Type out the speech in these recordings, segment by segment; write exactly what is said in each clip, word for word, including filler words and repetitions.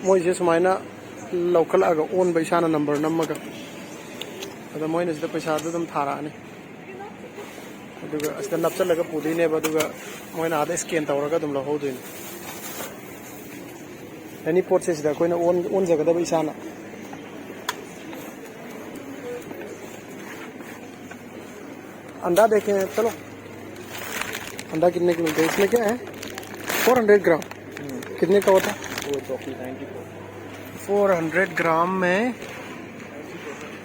ꯃꯣꯏꯁꯦ ꯁꯨꯃꯥꯏꯅ ꯂꯧꯈꯠꯂꯛꯑꯒ ꯑꯣꯟꯕ, ꯏꯁꯥꯅ ꯅꯝꯕꯔ ꯅꯝꯃꯒ, ꯑꯗ ꯃꯣꯏꯅ ꯁꯤꯗ ꯄꯩꯁꯥꯗꯨ ꯑꯗꯨꯝ ꯊꯥꯔꯛꯑꯅꯤ꯫ ꯑꯗꯨꯒ ꯑꯁꯤꯗ ꯅꯞꯁꯜꯂꯒ ꯄꯨꯗꯣꯏꯅꯦꯕ, ꯑꯗꯨꯒ ꯃꯣꯏꯅ ꯑꯥꯗ ꯁ꯭ꯀꯦꯟ ꯇꯧꯔꯒ ꯑꯗꯨꯝ ꯂꯧꯍꯧꯗꯣꯏꯅꯤ꯫ ꯑꯦꯅꯤ ꯄꯣꯠꯁꯦ ꯁꯤꯗ ꯑꯩꯈꯣꯏꯅ ꯑꯣꯟ-, ꯑꯣꯟꯖꯒꯗꯕ ꯏꯁꯥꯅ꯫ अंडा देखें, चलो। अंडा कितने की मिलता है? इसमें क्या है? Four hundred gram. कितने का होता है? फ़ोर हंड्रेड ग्राम में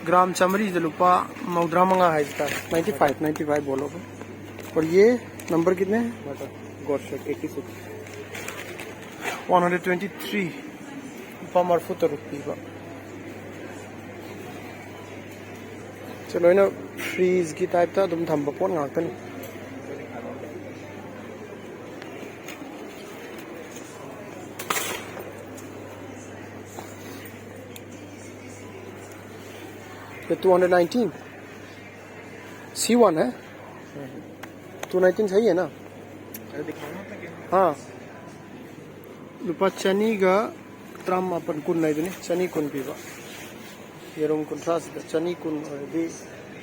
ग्राम ꯆꯥꯃꯔꯤꯗ ꯂꯨꯄꯥ ꯃꯧꯗ꯭ꯔꯥ ꯃꯉꯥ ꯍꯥꯏꯕ ꯇꯥꯔꯦ꯫ ꯅꯥꯏꯟꯇꯤ ꯐꯥꯏꯚ, ꯅꯥꯏꯟꯇꯤ ꯐꯥꯏꯚ ꯕꯣꯂꯣ꯫ और ये नंबर कितने हैं? ꯃꯇꯝ ꯒꯣꯔꯁꯦ eighty six. One hundred twenty three. ꯂꯨꯄꯥ ꯃꯔꯤꯐꯨ ꯇꯔꯨꯛ ꯄꯤꯕ꯫ ꯁꯤ ꯂꯣꯏꯅ ꯐ꯭ꯔꯤꯖꯀꯤ ꯇꯥꯏꯞꯇ ꯑꯗꯨꯝ ꯊꯝꯕ ꯄꯣꯠ ꯉꯥꯛꯇꯅꯤ꯫ ये टू हंड्रेड नाइनटीन, सी वन है। टू नाइनटीन सही है ना? हाँ। ꯂꯨꯄꯥ ꯆꯅꯤꯒ ꯇꯔꯥꯃꯥꯄꯟ, ꯀꯨꯟ ꯍꯥꯏꯗꯨꯅꯤ, ꯆꯅꯤ ꯀꯨꯟ ꯄꯤꯕ꯫ ꯌꯦꯔꯨꯝ ꯀꯨꯟꯊ꯭ꯔꯥꯁꯤꯗ ꯆꯅꯤ ꯀꯨꯟ ꯑꯣꯏꯔꯗꯤ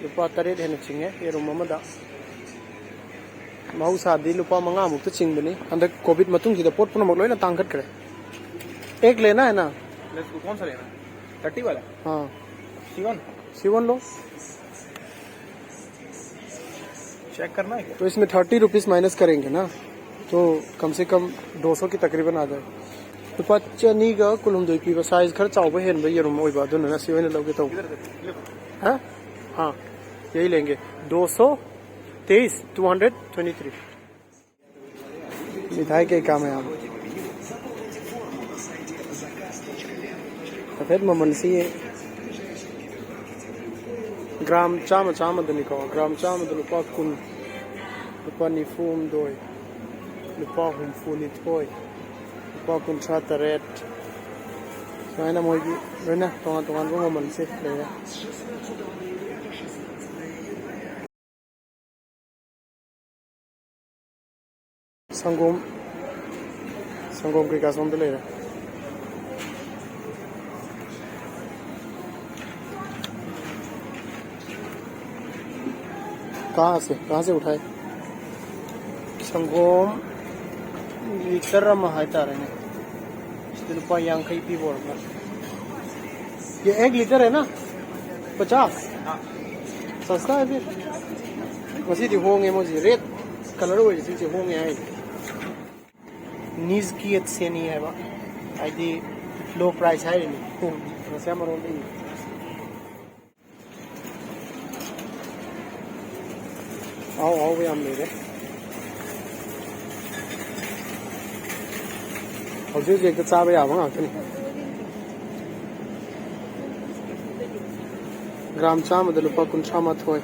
ꯂꯨꯄꯥ ꯇꯔꯦꯠ ꯍꯦꯟꯅ ꯆꯤꯡꯉꯦ ꯌꯦꯔꯨꯝ ꯑꯃꯗ꯫ ꯃꯍꯧꯁꯥꯗꯤ ꯂꯨꯄꯥ ꯃꯉꯥꯃꯨꯛꯇ ꯆꯤꯡꯕꯅꯤ, ꯍꯟꯗꯛ ꯀꯣꯚꯤꯗ ꯃꯇꯨꯡꯁꯤꯗ ꯄꯣꯠ ꯄꯨꯝꯅꯃꯛ ꯂꯣꯏꯅ ꯇꯥꯡꯈꯠꯈ꯭ꯔꯦ꯫ एक लेना है ना? कौन सा लेना है? थर्टी वाला? हाँ। सी वन? सी वन लो। चेक करना है क्या? तो इसमें थर्टी रुपीज़ माइनस करेंगे ना, तो कम से कम दो सौ की तकरीबन आ जाए। ꯂꯨꯄꯥ ꯆꯅꯤꯒ ꯀꯨꯟꯍꯨꯝꯗꯣꯏ ꯄꯤꯕ, ꯁꯥꯏꯖ ꯈꯔ ꯆꯥꯎꯕ ꯍꯦꯟꯕ ꯌꯦꯔꯨꯝ ꯑꯣꯏꯕ, ꯑꯗꯨꯅ ꯁꯤ ꯑꯣꯏꯅ ꯂꯧꯒꯦ ꯇꯧꯕ꯫ ꯍꯥ? हाँ, यही लेंगे। दो सौ तेईस, टू हंड्रेड ट्वेंटी थ्री। मिठाई के काम है यहाँ। ꯍꯥꯏꯐꯦꯠ ꯃꯃꯜꯁꯤ ꯒ꯭ꯔꯥꯝ ꯆꯥꯝꯃ, ꯆꯥꯝꯃꯗꯅꯤꯀꯣ, ꯒ꯭ꯔꯥꯝ ꯆꯥꯝꯃꯗ ꯂꯨꯄꯥ ꯀꯨꯟ, ꯂꯨꯄꯥ ꯅꯤꯐꯨ ꯍꯨꯝꯗꯣꯏ, ꯂꯨꯄꯥ ꯍꯨꯝꯐꯨ ꯅꯤꯊꯣꯏ, ꯂꯨꯄꯥ ꯀꯨꯟꯊ꯭ꯔꯥ ꯇꯔꯦꯠ, ꯁꯨꯃꯥꯏꯅ ꯃꯣꯏꯒꯤ ꯂꯣꯏꯅ ꯇꯣꯉꯥꯟ ꯇꯣꯉꯥꯟꯕ ꯃꯃꯜꯁꯦ ꯂꯩꯔꯦ꯫ ꯁꯪꯒꯣꯝ, ꯁꯪꯒꯣꯝ ꯀꯩꯀꯥ ꯁꯣꯝꯗ ꯂꯩꯔꯦ꯫ ꯀꯥꯁꯦ ꯀꯥꯁꯦ ꯎꯊꯥꯏ꯫ ꯁꯪꯒꯣꯝ ꯂꯤꯇꯔ ꯑꯃ ꯍꯥꯏꯇꯥꯔꯦꯅꯦ, ꯁꯤꯗ ꯂꯨꯄꯥ ꯌꯥꯡꯈꯩ ꯄꯤꯕ ꯑꯣꯏꯔꯝꯕ꯫ ये एक लीटर है ना? पचास। सस्ता है फिर। ꯉꯁꯤꯗꯤ ꯍꯣꯡꯉꯦ, ꯃꯣꯏꯁꯤ ꯔꯦꯠ ꯀꯂꯔ ꯑꯣꯏꯔꯤꯁꯤꯡꯁꯦ ꯍꯣꯡꯉꯦ ꯍꯥꯏ꯫ ꯅꯤꯁꯀꯤ ꯑꯦꯠꯁꯦꯅꯤ ꯍꯥꯏꯕ, ꯍꯥꯏꯗꯤ ꯂꯣ ꯄ꯭ꯔꯥꯏꯁ ꯍꯥꯏꯔꯤꯅꯤ꯫ ꯉꯁꯤ ꯃꯔꯣꯟꯗ ꯏ꯫ ꯑꯍꯥꯎ ꯑꯍꯥꯎꯕ ꯌꯥꯝ ꯂꯩꯔꯦ꯫ ꯍꯧꯖꯤꯛ ꯍꯧꯖꯤꯛ ꯍꯦꯛꯇ ꯆꯥꯕ ꯌꯥꯕ ꯉꯥꯛꯇꯅꯤ꯫ ꯒ꯭ꯔꯥꯝ ꯆꯥꯝꯃꯗ ꯂꯨꯄꯥ ꯀꯨꯟꯊ꯭ꯔꯥ ꯃꯥꯊꯣꯏ꯫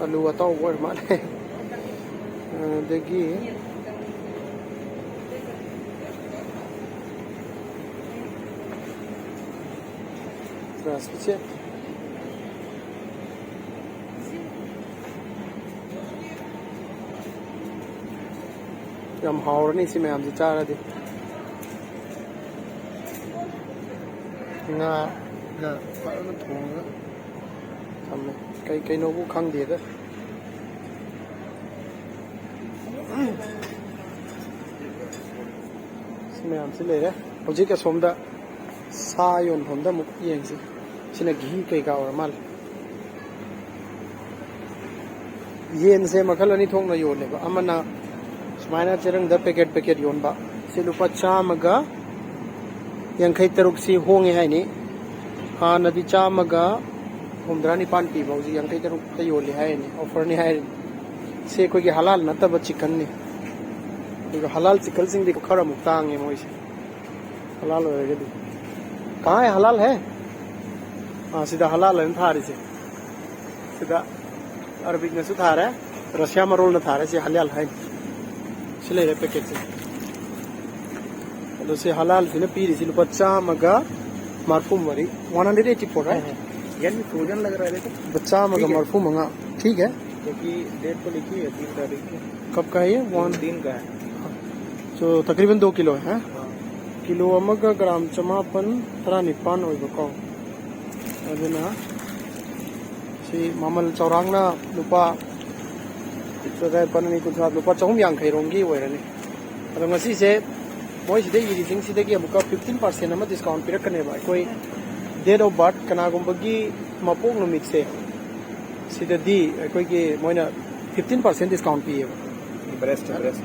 ꯑꯂꯨ ꯑꯇꯥꯎꯕ ꯑꯣꯏꯔ ꯃꯥꯜꯂꯦ꯫ ꯑꯗꯒꯤ Здравствуйте. ꯌꯥꯝ ꯍꯥꯎꯔꯅꯤ ꯁꯤ ꯃꯌꯥꯝꯁꯤ ꯆꯥꯔꯗꯤ꯫ ꯉꯥꯒ ꯐꯖꯅ ꯊꯣꯡꯉꯒ ꯊꯝꯃꯦ꯫ ꯀꯩ ꯀꯩꯅꯣꯕꯨ ꯈꯪꯗꯦꯗ꯫ ꯁꯤ ꯃꯌꯥꯝꯁꯤ ꯂꯩꯔꯦ꯫ ꯍꯧꯖꯤꯛ ꯑꯁꯣꯝꯗ ꯁꯥ ꯌꯣꯟꯐꯝꯗ ꯑꯃꯨꯛ ꯌꯦꯡꯁꯤ꯫ ꯁꯤꯅ ꯘꯤ ꯀꯩꯀꯥ ꯑꯣꯏꯔ ꯃꯥꯜꯂꯦ꯫ ꯌꯦꯟꯁꯦ ꯃꯈꯜ ꯑꯅꯤ ꯊꯣꯛꯅ ꯌꯣꯜꯂꯦꯕ꯫ ꯑꯃꯅ ꯁꯨꯃꯥꯏꯅ ꯆꯦꯔꯪꯗ ꯄꯦꯀꯦꯠ ꯄꯦꯀꯦꯠ ꯌꯣꯟꯕ, ꯁꯤ ꯂꯨꯄꯥ ꯆꯥꯝꯃꯒ ꯌꯥꯡꯈꯩ ꯇꯔꯨꯛꯁꯤ ꯍꯣꯡꯉꯦ ꯍꯥꯏꯅꯤ꯫ ꯍꯥꯟꯅꯗꯤ ꯆꯥꯝꯃꯒ ꯍꯨꯝꯗ꯭ꯔꯥ ꯅꯤꯄꯥꯟ ꯄꯤꯕ, ꯍꯧꯖꯤꯛ ꯌꯥꯡꯈꯩ ꯇꯔꯨꯛꯇ ꯌꯣꯜꯂꯦ ꯍꯥꯏꯔꯤꯅꯤ, ꯑꯣꯐꯔꯅꯤ ꯍꯥꯏꯔꯤꯅꯤ꯫ ꯁꯤ ꯑꯩꯈꯣꯏꯒꯤ ꯍꯂꯥꯜ ꯅꯠꯇꯕ ꯆꯤꯛꯀꯟꯅꯤ꯫ ꯑꯗꯨꯒ ꯍꯂꯥꯜ ꯆꯤꯛꯀꯟꯁꯤꯡꯗꯤ ꯈꯔ ꯑꯃꯨꯛ ꯇꯥꯡꯉꯦ ꯃꯣꯏꯁꯦ, ꯍꯂꯥꯜ ꯑꯣꯏꯔꯒꯗꯤ꯫ ꯀꯍꯥꯏ ꯍꯂꯥꯜ ꯍꯦ? ꯑꯥ, ꯁꯤꯗ ꯍꯂꯥꯜ ꯍꯥꯏꯅ ꯊꯥꯔꯤꯁꯦ꯫ ꯁꯤꯗ ꯑꯔꯕꯤꯛꯅꯁꯨ ꯊꯥꯔꯦ, ꯔꯁꯤꯌꯥ ꯃꯔꯣꯜꯅ ꯊꯥꯔꯦ꯫ ꯁꯤ ꯍꯂꯥꯜ ꯍꯥꯏꯅꯤ꯫ ꯁꯤ ꯂꯩꯔꯦ ꯄꯦꯀꯦꯠꯁꯦ꯫ ꯑꯗꯣ ꯁꯤ ꯍꯂꯥꯜꯁꯤꯅ ꯄꯤꯔꯤꯁꯤ ꯂꯨꯄꯥ ꯆꯥꯝꯃꯒ ꯃꯔꯐꯨ ꯃꯔꯤ, one hundred eighty four, right? हाँ, हाँ। यार, ये फ्रोजन लग रहा है, देखो। ꯆꯥꯝꯃꯒ ꯃꯔꯐꯨ ꯃꯉꯥ꯫ ठीक है। क्योंकि डेट तो लिखी है, तीन तारीख को। कब का है ये? वन तीन का है। तो तकरीबन दो किलो है, हाँ? हाँ। ꯀꯤꯂꯣ ꯑꯃꯒ ꯒ꯭ꯔꯥꯝ ꯆꯃꯥꯄꯟ ꯇꯔꯥꯅꯤꯄꯥꯟ ꯑꯣꯏꯕꯀꯣ꯫ ꯑꯗꯨꯅ ꯁꯤ ꯃꯃꯜ ꯆꯥꯎꯔꯥꯛꯅ ꯂꯨꯄꯥ ꯆꯥꯇ꯭ꯔꯦꯠ, ꯄꯟ ꯑꯅꯤ, ꯀꯨꯟꯊ꯭ꯔꯥ, ꯂꯨꯄꯥ ꯆꯍꯨꯝ ꯌꯥꯡꯈꯩ ꯔꯣꯝꯒꯤ ꯑꯣꯏꯔꯅꯤ꯫ ꯑꯗꯣ ꯉꯁꯤꯁꯦ ꯃꯣꯏꯁꯤꯗ ꯏꯔꯤꯁꯤꯡꯁꯤꯗꯒꯤ ꯑꯃꯨꯛꯀ fifteen percent ꯑꯃ discount ꯄꯤꯔꯛꯀꯅꯦꯕ꯫ ꯑꯩꯈꯣꯏ date of birth, ꯀꯅꯥꯒꯨꯝꯕꯒꯤ ꯃꯄꯣꯛ ꯅꯨꯃꯤꯠꯁꯦ, ꯁꯤꯗꯗꯤ ꯑꯩꯈꯣꯏꯒꯤ ꯃꯣꯏꯅ fifteen percent discount ꯄꯤꯌꯦꯕ꯫ Breast, breast꯫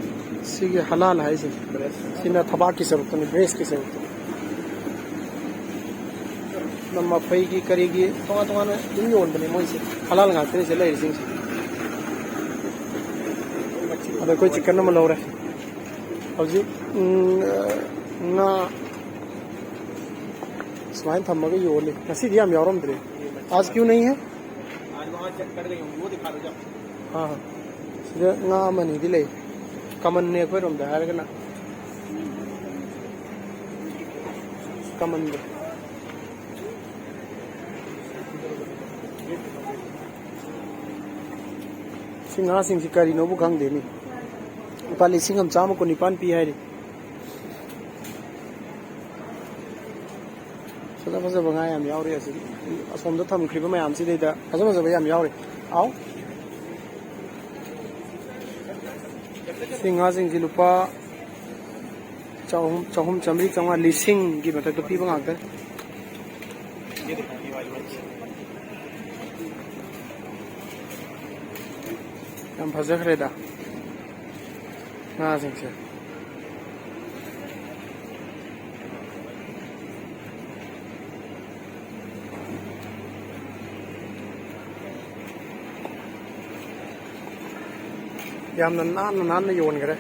ꯁꯤꯒꯤ ꯍꯂꯥꯜ ꯍꯥꯏꯁꯦ꯫ Breast꯫ ꯁꯤꯅ ꯊꯕꯥꯛꯀꯤ ꯁꯔꯨꯛꯇꯅꯤ, breastꯀꯤ ꯁꯔꯨꯛꯇꯅꯤ꯫ ꯃꯐꯩꯒꯤ ꯀꯔꯤꯒꯤ ꯇꯣꯉꯥꯟ ꯇꯣꯉꯥꯟꯅ ꯑꯗꯨꯝ ꯌꯣꯟꯕꯅꯦ ꯃꯣꯏꯁꯦ꯫ ꯍꯂꯥꯜ ꯉꯥꯛꯇꯅꯤ ꯁꯤꯗ ꯂꯩꯔꯤꯁꯤꯡꯁꯦ꯫ ꯑꯗꯣ ꯑꯩꯈꯣꯏ chicken ꯑꯃ ꯂꯧꯔꯦ꯫ ꯍꯧꯖꯤꯛ, ꯎꯝ, ꯉꯥ ꯁꯨꯃꯥꯏꯅ ꯊꯝꯃꯒ ꯌꯣꯜꯂꯤ꯫ ꯉꯁꯤꯗꯤ ꯌꯥꯝ ꯌꯥꯎꯔꯝꯗ꯭ꯔꯦ꯫ आज क्यों नहीं है? हाँ, हाँ। ꯁꯤꯗ ꯉꯥ ꯑꯃꯅꯤꯗꯤ ꯂꯩ꯫ Commonꯅꯦ ꯑꯩꯈꯣꯏꯔꯣꯝꯗ ꯍꯥꯏꯔꯒꯅ꯫ Commonꯗꯣ꯫ ꯁꯤ ꯉꯥꯁꯤꯡꯁꯤ ꯀꯔꯤꯅꯣꯕꯨ ꯈꯪꯗꯦꯅꯦ꯫ ꯂꯨꯄꯥ ꯂꯤꯁꯤꯡ ꯑꯃ ꯆꯥꯝꯃ ꯀꯨꯟꯅꯤꯄꯥꯟ ꯄꯤ ꯍꯥꯏꯔꯤ꯫ ꯐꯖ ꯐꯖꯕ ꯉꯥ ꯌꯥꯝ ꯌꯥꯎꯔꯤ ꯑꯁꯤꯗꯤ꯫ ꯑꯁꯣꯝꯗ ꯊꯝꯈ꯭ꯔꯤꯕ ꯃꯌꯥꯝꯁꯤꯗꯩꯗ ꯐꯖ ꯐꯖꯕ ꯌꯥꯝ ꯌꯥꯎꯔꯤ꯫ ꯑꯥꯎ꯫ ꯁꯤ ꯉꯥꯁꯤꯡꯁꯤ ꯂꯨꯄꯥ ꯆꯍꯨꯝ, ꯆꯍꯨꯝ, ꯆꯥꯝꯃꯔꯤ, ꯆꯥꯝꯃꯉꯥ, ꯂꯤꯁꯤꯡꯒꯤ ꯃꯊꯛꯇ ꯄꯤꯕ ꯉꯥꯛꯇꯅꯤ꯫ ꯌꯥꯝ ꯐꯖꯈ꯭ꯔꯦꯗ ꯉꯥꯁꯤꯡꯁꯦ꯫ ꯌꯥꯝꯅ ꯅꯥꯟꯅ ꯅꯥꯟꯅ ꯌꯣꯟꯈ꯭ꯔꯦ꯫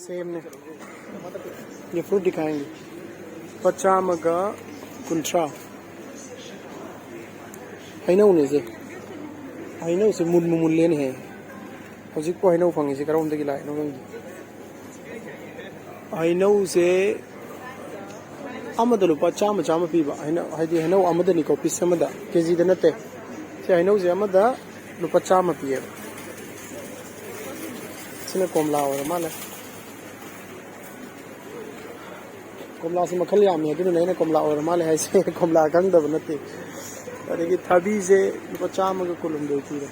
ꯁꯦꯝꯅꯦ꯫ ये फ्रूट दिखाएंगे। ꯂꯨꯄꯥ ꯆꯥꯝꯃꯒ ꯀꯨꯟꯊ꯭ꯔꯥ꯫ ꯍꯩꯅꯧꯅꯦꯁꯦ꯫ ꯍꯩꯅꯧꯁꯦ ꯃꯨꯟꯕꯨ ꯃꯨꯜꯂꯦꯅꯦꯍꯦ꯫ ꯍꯧꯖꯤꯛꯄꯨ ꯍꯩꯅꯧ ꯐꯪꯉꯤꯁꯦ ꯀꯔꯣꯝꯗꯒꯤ ꯂꯥꯛꯏꯅꯣ ꯈꯪꯗꯦ꯫ ꯍꯩꯅꯧꯁꯦ ꯑꯃꯗ ꯂꯨꯄꯥ ꯆꯥꯝꯃ, ꯆꯥꯝꯃ ꯄꯤꯕ ꯍꯩꯅꯧ, ꯍꯥꯏꯗꯤ ꯍꯩꯅꯧ ꯑꯃꯗꯅꯤꯀꯣ, piece ꯑꯃꯗ, ꯀꯦꯖꯤꯗ ꯅꯠꯇꯦ꯫ ꯁꯤ ꯍꯩꯅꯧꯁꯦ ꯑꯃꯗ ꯂꯨꯄꯥ ꯆꯥꯝꯃ ꯄꯤꯌꯦꯕ꯫ ꯁꯤꯅ ꯀꯣꯝꯂꯥ ꯑꯣꯏꯔ ꯃꯥꯜꯂꯦ꯫ ꯀꯣꯝꯂꯥꯁꯤ ꯃꯈꯜ ꯌꯥꯝꯃꯤ, ꯑꯗꯨꯅꯅꯦ ꯑꯩꯅ ꯀꯣꯝꯂꯥ ꯑꯣꯏꯔ ꯃꯥꯜꯂꯦ ꯍꯥꯏꯁꯦ꯫ ꯀꯣꯝꯂꯥ ꯈꯪꯗꯕ ꯅꯠꯇꯦ꯫ ꯑꯗꯒꯤ ꯊꯕꯤꯁꯦ ꯂꯨꯄꯥ ꯆꯥꯝꯃꯒ ꯀꯨꯟꯍꯨꯝꯗꯣꯏ ꯄꯤꯔꯦ꯫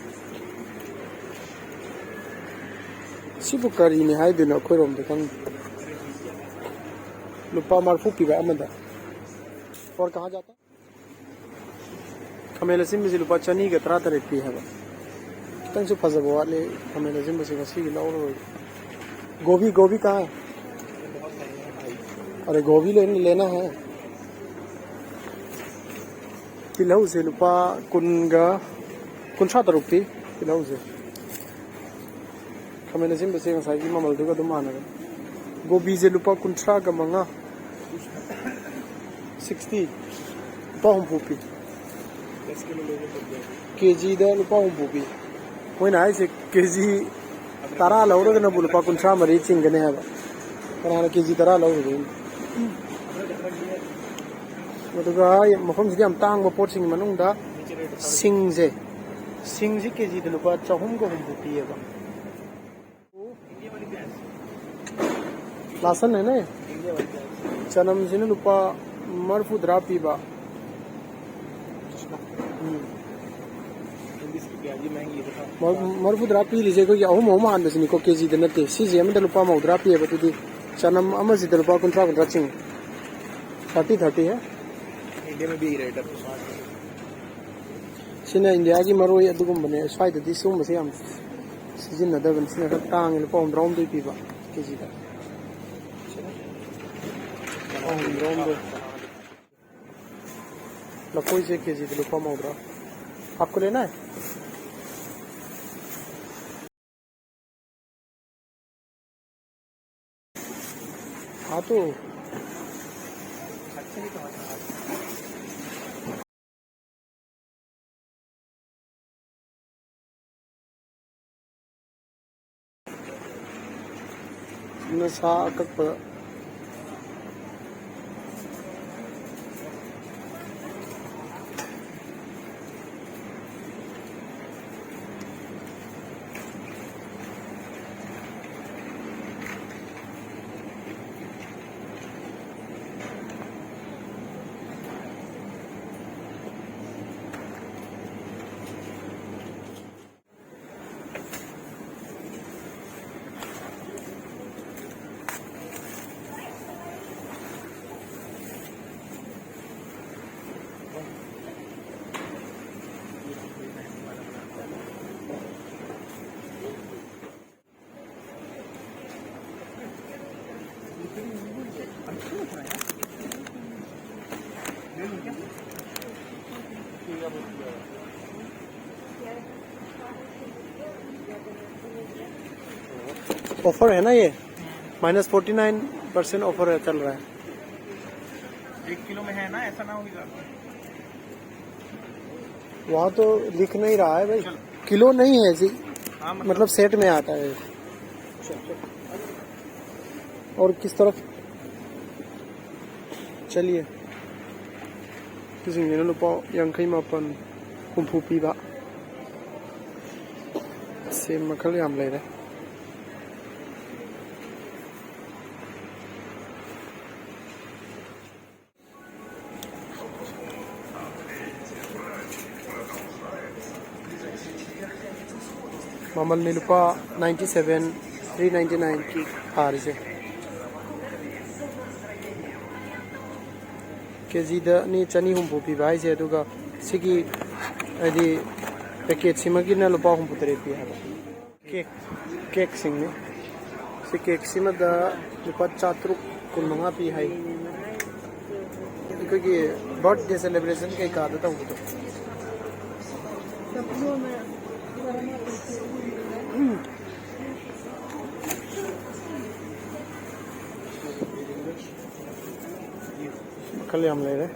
ꯁꯤꯕꯨ ꯀꯔꯤꯅꯤ ꯍꯥꯏꯗꯣꯏꯅꯣ ꯑꯩꯈꯣꯏꯔꯣꯝꯗ ꯈꯪꯗꯦ꯫ ꯂꯨꯄꯥ ꯃꯔꯤꯐꯨ ꯄꯤꯕ ꯑꯃꯗ꯫ ꯐꯣꯔ ꯀꯍꯥ ꯖꯥꯇꯥ? ꯈꯥꯃꯦꯟ ꯑꯁꯤꯟꯕꯁꯤ ꯂꯨꯄꯥ ꯆꯅꯤꯒ ꯇꯔꯥꯇꯔꯦꯠ ꯄꯤ ꯍꯥꯏꯕ꯫ ꯈꯤꯇꯪꯁꯨ ꯐꯖꯕ ꯋꯥꯠꯂꯤ ꯈꯥꯃꯦꯟ ꯑꯁꯤꯟꯕꯁꯤ ꯉꯁꯤꯒꯤ ꯂꯧꯔꯔꯣꯏꯒꯦ꯫ ꯒꯣꯕꯤ, ꯒꯣꯕꯤ ꯀꯍꯥ ꯍꯥꯏ? ꯑꯔꯦ, ꯒꯣꯕꯤ ꯂꯦꯅꯥ, ꯂꯦꯅꯥ ꯍꯥꯏ꯫ ꯇꯤꯜꯍꯧꯁꯦ ꯂꯨꯄꯥ ꯀꯨꯟꯒ, ꯀꯨꯟꯊ꯭ꯔꯥ ꯇꯔꯨꯛ ꯄꯤ ꯇꯤꯜꯍꯧꯁꯦ꯫ ꯈꯥꯃꯦꯟ ꯑꯁꯤꯟꯕꯁꯦ ꯉꯁꯥꯏꯒꯤ ꯃꯃꯜꯗꯨꯒ ꯑꯗꯨꯝ ꯃꯥꯟꯅꯔꯦ꯫ ꯒꯣꯕꯤꯁꯦ ꯂꯨꯄꯥ ꯀꯨꯟꯊ꯭ꯔꯥꯒ ꯃꯉꯥ, ꯁꯤꯛꯁꯇꯤ, ꯂꯨꯄꯥ ꯍꯨꯝꯐꯨ ꯄꯤ꯫ ꯀꯦ ꯖꯤꯗ ꯂꯨꯄꯥ ꯍꯨꯝꯐꯨ ꯄꯤ꯫ ꯃꯣꯏꯅ ꯍꯥꯏꯁꯦ ꯀꯦ ꯖꯤ ꯇꯔꯥ ꯂꯧꯔꯒꯅꯕꯨ ꯂꯨꯄꯥ ꯀꯨꯟꯊ꯭ꯔꯥ ꯃꯔꯤ ꯆꯤꯡꯒꯅꯤ ꯍꯥꯏꯕ꯫ ꯀꯅꯥꯅ ꯀꯦ ꯖꯤ ꯇꯔꯥ ꯂꯧꯔꯨꯗꯣꯏꯅꯣ? ꯑꯗꯨꯒ ꯃꯐꯝꯁꯤꯗ ꯌꯥꯝ ꯇꯥꯡꯕ ꯄꯣꯠꯁꯤꯡꯒꯤ ꯃꯅꯨꯡꯗ ꯁꯤꯡꯁꯦ, ꯁꯤꯡꯁꯤ ꯀꯦ ꯖꯤꯗ ꯂꯨꯄꯥ ꯆꯍꯨꯝꯒ ꯍꯨꯝꯐꯨ ꯄꯤꯌꯦꯕ꯫ ꯂꯥꯁꯟ ꯍꯥꯏꯅꯦ꯫ ꯆꯅꯝꯁꯤꯅ ꯂꯨꯄꯥ ꯃꯔꯤꯐꯨꯇꯔꯥ ꯄꯤꯕ꯫ ꯎꯝ꯫ ꯃꯔ-, ꯃꯔꯤꯐꯨꯇꯔꯥ ꯄꯤꯔꯤꯁꯦ ꯑꯩꯈꯣꯏꯒꯤ ꯑꯍꯨꯝ ꯑꯍꯨꯝ ꯍꯥꯟꯕꯁꯤꯅꯤꯀꯣ, ꯀꯦ ꯖꯤꯗ ꯅꯠꯇꯦ꯫ ꯁꯤꯁꯦ ꯑꯃꯗ ꯂꯨꯄꯥ ꯃꯧꯗ꯭ꯔꯥ ꯄꯤꯌꯦꯕ, ꯑꯗꯨꯗꯤ ꯆꯅꯝ ꯑꯃꯁꯤꯗ ꯂꯨꯄꯥ ꯀꯨꯟꯊ꯭ꯔꯥ ꯀꯨꯟꯊ꯭ꯔꯥ ꯆꯤꯡꯉꯤ꯫ ꯊꯥꯔꯇꯤ ꯊꯥꯔꯇꯤ ꯍꯦ꯫ ꯁꯤꯅ ꯏꯟꯗꯤꯌꯥꯒꯤ ꯃꯔꯣꯏ ꯑꯗꯨꯒꯨꯝꯕꯅꯦ꯫ ꯁ꯭ꯋꯥꯏꯗꯗꯤ ꯁꯤꯒꯨꯝꯕꯁꯦ ꯌꯥꯝ ꯁꯤꯖꯤꯟꯅꯗꯕꯅꯤ꯫ ꯁꯤꯅ ꯈꯔ ꯇꯥꯡꯉꯤ, ꯂꯨꯄꯥ ꯍꯨꯝꯗ꯭ꯔꯥꯍꯨꯝꯗꯣꯏ ꯄꯤꯕ ꯀꯦ ꯖꯤꯗ꯫ ꯂꯨꯄꯥ ꯍꯨꯝꯗ꯭ꯔꯥꯍꯨꯝꯗꯣꯏ꯫ ꯂꯐꯣꯏꯁꯦ ꯀꯦ ꯖꯤꯗ ꯂꯨꯄꯥ ꯃꯧꯗ꯭ꯔꯥ꯫ आपको लेना है? हाँ तो। ꯁꯤꯅ ꯁꯥ ꯑꯀꯛꯄ꯫ ऑफर है ना ये? Minus forty nine percent offer है, चल रहा है। एक किलो में है ना, ऐसा ना होगा। वहाँ तो लिख नहीं रहा है भाई। चलो। किलो नहीं है जी। हाँ, मतलब मतलब सेट में आता है। और किस तरफ? चलिए, ꯁꯤꯁꯤꯡꯁꯤꯅ ꯂꯨꯄꯥ ꯌꯥꯡꯈꯩ ꯃꯥꯄꯟ, ꯍꯨꯝꯐꯨ ꯄꯤꯕ꯫ ꯁꯦꯝ ꯃꯈꯜ ꯌꯥꯝ ꯂꯩꯔꯦ꯫ ꯃꯃꯜꯅꯤ ꯂꯨꯄꯥ ꯅꯥꯏꯟꯇꯤ ꯁꯚꯦꯟ, ꯊ꯭ꯔꯤ ꯅꯥꯏꯟꯇꯤ ꯅꯥꯏꯟꯒꯤ ꯊꯥꯔꯤꯁꯦ꯫ ꯀꯦꯖꯤꯗ ꯑꯅꯤ ꯆꯅꯤ ꯍꯨꯝꯐꯨ ꯄꯤꯕ ꯍꯥꯏꯁꯦ, ꯑꯗꯨꯒ ꯁꯤꯒꯤ ꯍꯥꯏꯗꯤ ꯄꯦꯀꯦꯠꯁꯤꯃꯒꯤꯅ ꯂꯨꯄꯥ ꯍꯨꯝꯐꯨ ꯇꯔꯦꯠ ꯄꯤ ꯍꯥꯏꯕ꯫ ꯀꯦꯛ, ꯀꯦꯛꯁꯤꯡꯅꯤ꯫ ꯁꯤ ꯀꯦꯛꯁꯤꯃꯗ ꯂꯨꯄꯥ ꯆꯥꯇ꯭ꯔꯨꯛ ꯀꯨꯟꯃꯉꯥ ꯄꯤ ꯍꯥꯏ꯫ ꯑꯩꯈꯣꯏꯒꯤ ꯕꯥꯔꯠꯗꯦ ꯁꯦꯂꯦꯕ꯭ꯔꯦꯁꯟ ꯀꯩꯀꯥꯗ ꯇꯧꯕꯗꯣ꯫ ꯃꯈꯜ ꯌꯥꯝ ꯂꯩꯔꯦ꯫